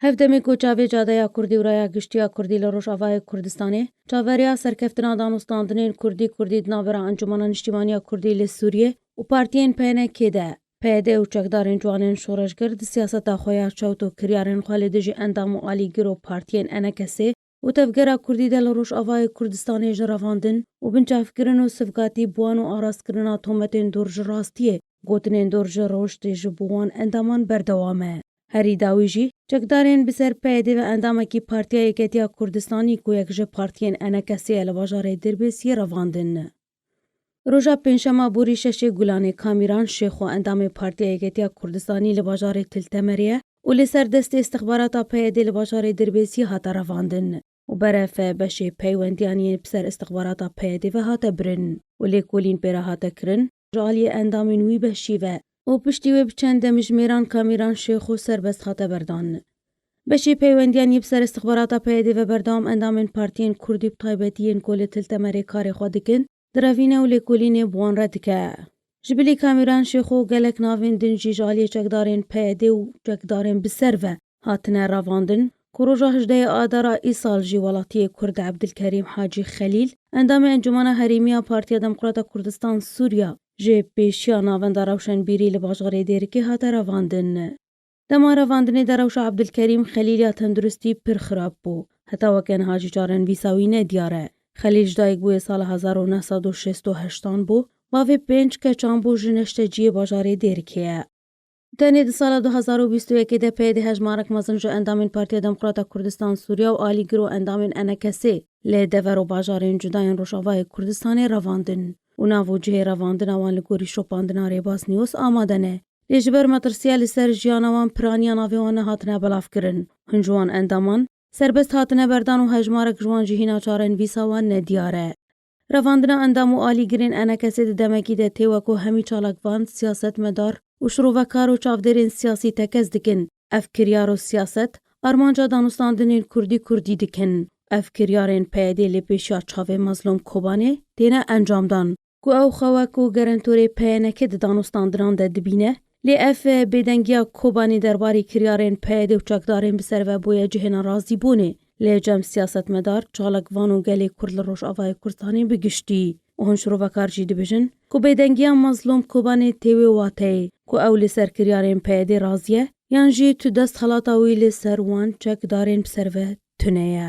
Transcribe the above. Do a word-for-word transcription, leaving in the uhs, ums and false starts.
Hevdemê ku çavê cadeya Kurdî û raya giştî ya Kurdî li Rojavayê Kurdistanê, çaveriya serkeftina danûstandinên Kurdî, Kurdî di navbera Encûmena Niştîmaniya Kurdî li Sûriyê û partiyên P N K'ê de, P Y D û çekdarên ciwanên şoreşger di siyaseta xwe ya çewt û kiryarên xwe li dijî endam û alîgir û partiyên E N K S'ê û tevgera Kurdî de li Rojavayê Kurdistanê ji revandin û binçavkirin û sivkatî bi wan û arastkirina tometên dor ji rastiyê, gotinên dor ji rojtê ji bo wan endaman berdewam e. Herî dawî jî, çekdarên bi ser P Y D ve endamekî Partiya Yeketiya Kurdistanî ku yek ji partiyên E N K S'ê ye li bajarê Dirbêsiyê revandin. Roja Pêncşema borî şeşê Gulanê Kamîran Şêxo endamê Partiya Yeketiya Kurdistanî li bajarê Til Temerê ye û li ser destê istixbarata P Y D li bajarê Dirbêsiyê hate revandin û berefe beşê peywendiyan yên bi ser istixbarata P Y D ve hate birin û lêkolîn pê re hate kirin ji aliyê endamên wî beşî ve û piştî wê bi çend demjimêran Kamîran Şêxo serbest hate berdan. Beşê peywendiyan yê bi ser istixbarata P Y D ve berdewam endamên partiyên Kurdî bi taybetî yên ku li Til Temerê karê xwe dikin, direvîne û lêkolînê bi wan re dike. Ji bilî Kamîran Şêxo gelek navên din jî ji aliyê çekdarên P Y D û çekdarên bi ser ve hatine revandin ku roja hejdehê Adara îsal jî welatiyê Kurd Ebdilkerîm Hacî Xelîl, endamê Encûmena Herêmî ya Partiya Demokrata Kurdistan Sûriya, ji pêşiya Navenda Rewşenbîrî li bajarê Dêrikê hate revandin. Dema revandinê de rewşa Ebdilkerîm Xelîl ya tenduristî pir xirab bû. Heta weke niha jî çarenivîsa wî nediyar e. Xelîl ji dayik bûye sala hezar û neh sed û şêst û heştan bû, bavê pênc keçan bû ji neşteciyê bajarê Dêrikê ye. Tenê di sala du hezar û bîst û yekê de P Y D hejmarek mezin ji endamên Partiya Demokrata Kurdistan Sûriya û alîgir û endamên E N K S'ê li dever û bajarên cuda yên Rojavayê Kurdistanê revandin û nav û cihê revandina wan li gorî şopandina Rêbaz News amade ne. Lê ji ber metirsiya li ser jiyana wan piraniya navê wan nehatine belavkirin. Hin ji wan endaman serbest hatine berdan û hejmarek ji wan jî hîna çarenivîsa wan nediyar e. Revandina endam û alîgirên E N K S'ê di demekî de tê we ku hemî çalakvan, siyasetmedar û şirovekar û çavdêrên siyasî tekez dikin. Ev kiryar û siyaset armanca danûstandinên Kurdî Kurdî dikin. Ev kiryarên P Y D lê pêşiya çavê Mazlûm Kobanê têne encamdan. Ku ew xewa ku gerentorê P Y N K di danûstandinan de dibîne, lê ev bêdengiya Kobanê derbarê kiryarên P Y D û çekdarên bi ser ve bûye cihê nerazîbûnê li cem siyasetmedar, çalakvan û gelê Kurd li Rojavayê Kurdistanê bi giştî. Û hin şirovekar jî dibêjin ku bêdengiya Mazlûm Kobanê tê wê wateyê ku ew li ser kiryarên P Y D razî ye, yan jî tu destxelata wî li ser wan çekdarên bi ser ve tune ye.